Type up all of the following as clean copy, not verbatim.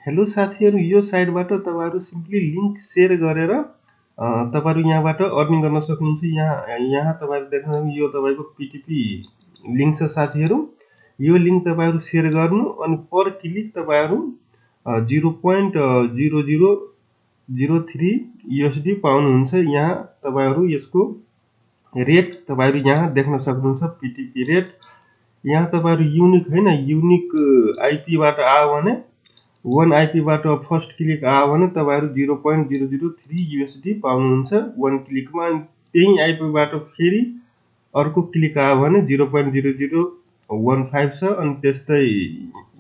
Hello साथीहरु, यो साइटबाट तपाईहरु सिम्पली लिंक शेयर गरेर तपाईहरु यहाँबाट अर्निङ गर्न सक्नुहुन्छ। यहाँ तपाईहरु देख्नुहुन्छ यो तपाईको पीटीपी लिंक छ साथीहरु। यो लिंक तपाईहरु शेयर गर्नु अनि पर क्लिक तपाईहरु 0.0003 USD पाउनुहुन्छ। यहाँ तपाईहरु यसको रेट तपाईहरु यहाँ देख्न सक्नुहुन्छ। पीटीपी रेट यहाँ तपाईहरु युनिक हैन, युनिक आईपी बाट आयो भने 1 आईपी बाट फर्स्ट क्लिक आयो भने तपाईहरु 0.003 USD पाउनुहुन्छ 1 क्लिकमा। त्यही आईपी बाट फेरि अर्को क्लिक आयो भने 0.0015 छ। अनि त्यस्तै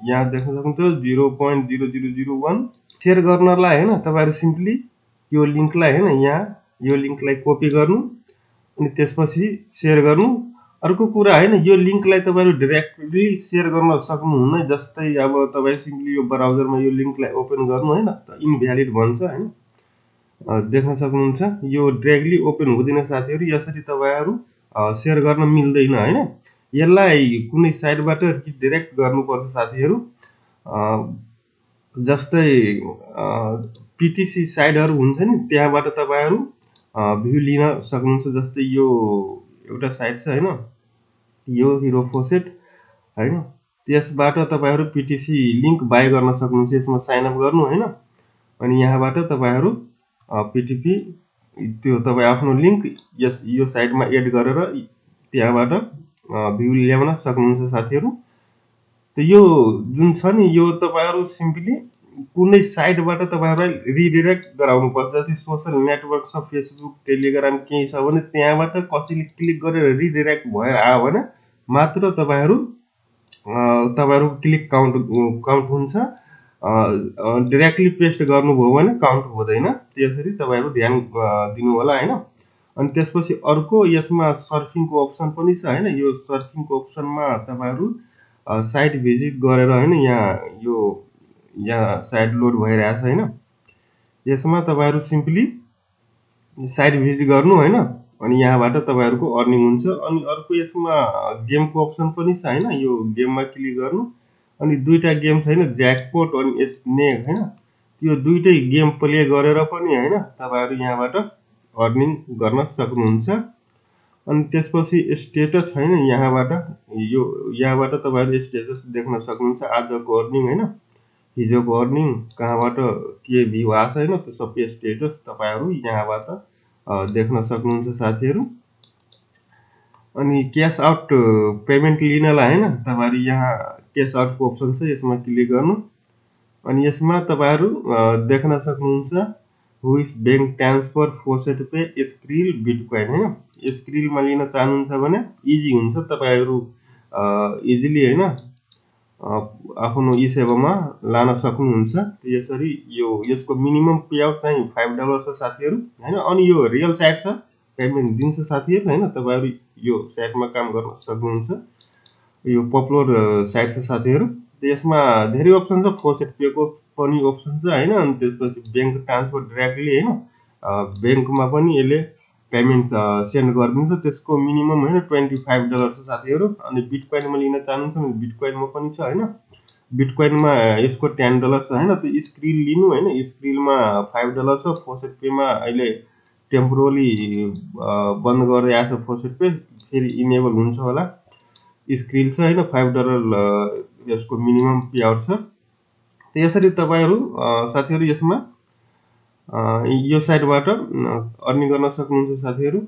यहाँ देख्न सक्नुहुन्छ 0.0001। शेयर गर्नलाई हैन तपाईहरु सिम्पली यो लिंकलाई हैन यहाँ यो लिंकलाई कपी गर्नु अनि त्यसपछि शेयर गर्नु। अर्को कुरा हैन, यो लिंकलाई तपाईहरु डाइरेक्टली शेयर गर्न सक्नुहुन्न। जस्तै अब तपाई सिम्पली यो ब्राउजरमा यो लिंकलाई ओपन गर्नु हैन त इनभ्यालिड भन्छ हैन, देख्न सक्नुहुन्छ। यो डाइरेक्टली ओपन हुँदैन साथीहरु। यसरी तपाईहरु शेयर गर्न मिल्दैन हैन। यसलाई कुनै साइटबाट रिडाइरेक्ट गर्नुपर्छ साथीहरु। जस्तै पीटीसी साइटहरु हुन्छ नि, त्यहाँबाट तपाईहरु भ्यू लिन सक्नुहुन्छ। जस्तै यो एउटा साइट छ हैन, यो हिरो फोसेट हैन, त्यसबाट तपाईहरु पीटीसी लिंक बाइ गर्न सक्नुहुन्छ। यसमा साइन अप गर्नु हैन अनि यहाँबाट तपाईहरु पीटीपी त्यो तपाई आफ्नो लिंक यो साइटमा एड गरेर त्यहाँबाट भ्यू ल्याउन सक्नुहुन्छ साथीहरु। त यो जुन छ नि यो तपाईहरु सिम्पली कुनै साइटबाट तपाईहरुलाई रिडाइरेक्ट गराउनु पर्छ। जस्तै सोशल नेटवर्क छ, फेसबुक, टेलिग्राम केही छ भने त्यहाँबाट कसैले क्लिक गरेर रिडाइरेक्ट भएर आयो भने मात्र तपाईहरु क्लिक काउन्ट हुन्छ। डाइरेक्टली पेस्ट गर्नुभयो भने काउन्ट हुँदैन। त्यसरी तपाईहरु ध्यान दिनु होला हैन। अनि त्यसपछि अर्को यसमा सर्फिङको अप्सन पनि छ हैन। यो सर्फिङको अप्सनमा तपाईहरु साइट भिजिट गरेर हैन यहाँ साइट लोड भइरहेछ हैन। यसमा तपाईहरु सिम्पली साइट भिजिट गर्नु हैन अनि यहाँबाट तपाईहरुको अर्निङ हुन्छ। अनि अर्को यसमा गेमको अप्सन पनि छ हैन। यो गेममा क्लिक गर्नु अनि दुईटा गेम छैन, ज्याकपट अनि स्नेक हैन, त्यो दुईटै गेम प्ले गरेर पनि हैन तपाईहरु यहाँबाट अर्निङ गर्न सक्नुहुन्छ। अनि त्यसपछि स्टेटस हैन, यहाँबाट तपाईहरु स्टेटस देख्न सक्नुहुन्छ। आजको अर्निङ हैन, हिजोको अर्निङ, कहाँबाट के भ्यू आछ हैन, त्यो सबै स्टेटस तपाईहरु यहाँबाट देख्न सक्नुहुन्छ साथीहरु। अनि क्याश आउट पेमेन्ट लिनलाई हैन तपाईहरु यहाँ क्याश आउटको अप्सन छ, यसमा क्लिक गर्नु अनि यसमा तपाईहरु देख्न सक्नुहुन्छ which bank transfer, फोसेट pay, skill, bitcoin हैन। स्क्रिलमा लिन चाहनुहुन्छ भने इजी हुन्छ, तपाईहरु इजिली हैन आफ्नो ई सेवामा लान सक्नुहुन्छ। यसरी यसको मिनिमम पेआउट चाहिँ $5 छ साथीहरु हैन। अनि यो रियल साइट छ, पेमेन्ट दिन्छ साथीहरु हैन। तपाईहरु यो साइटमा काम गर्न सक्नुहुन्छ। यो पपुलर साइट छ साथीहरु। यसमा धेरै अप्सन छ, फोसेट पे को पनि अप्सन छ हैन। अनि त्यसपछि बैंक ट्रान्सफर डाइरेक्टली हैन बैंकमा पनि यसले पेमेन्ट सेन्ड गरिदिन्छ। त्यसको मिनिमम हैन $25 छ साथीहरु। अनि बिटकॉइनमा लिन चाहनुहुन्छ भने बिटकॉइनमा पनि छ हैन। बिटकॉइनमा यसको $10 छ हैन। त्यो स्क्रिल लिनु हैन, स्क्रिलमा $5 छ। फोसेट पेमा अहिले टेम्पोरली बन्द गरिरहेछ फोसेट पे, फेरि इनेबल हुन्छ होला। स्क्रिल छ हैन, $5 यसको मिनिमम पेआउट छ। त्यसरी तपाईहरु साथीहरु यसमा यो साइटबाट अर्निङ गर्न सक्नुहुन्छ साथीहरु।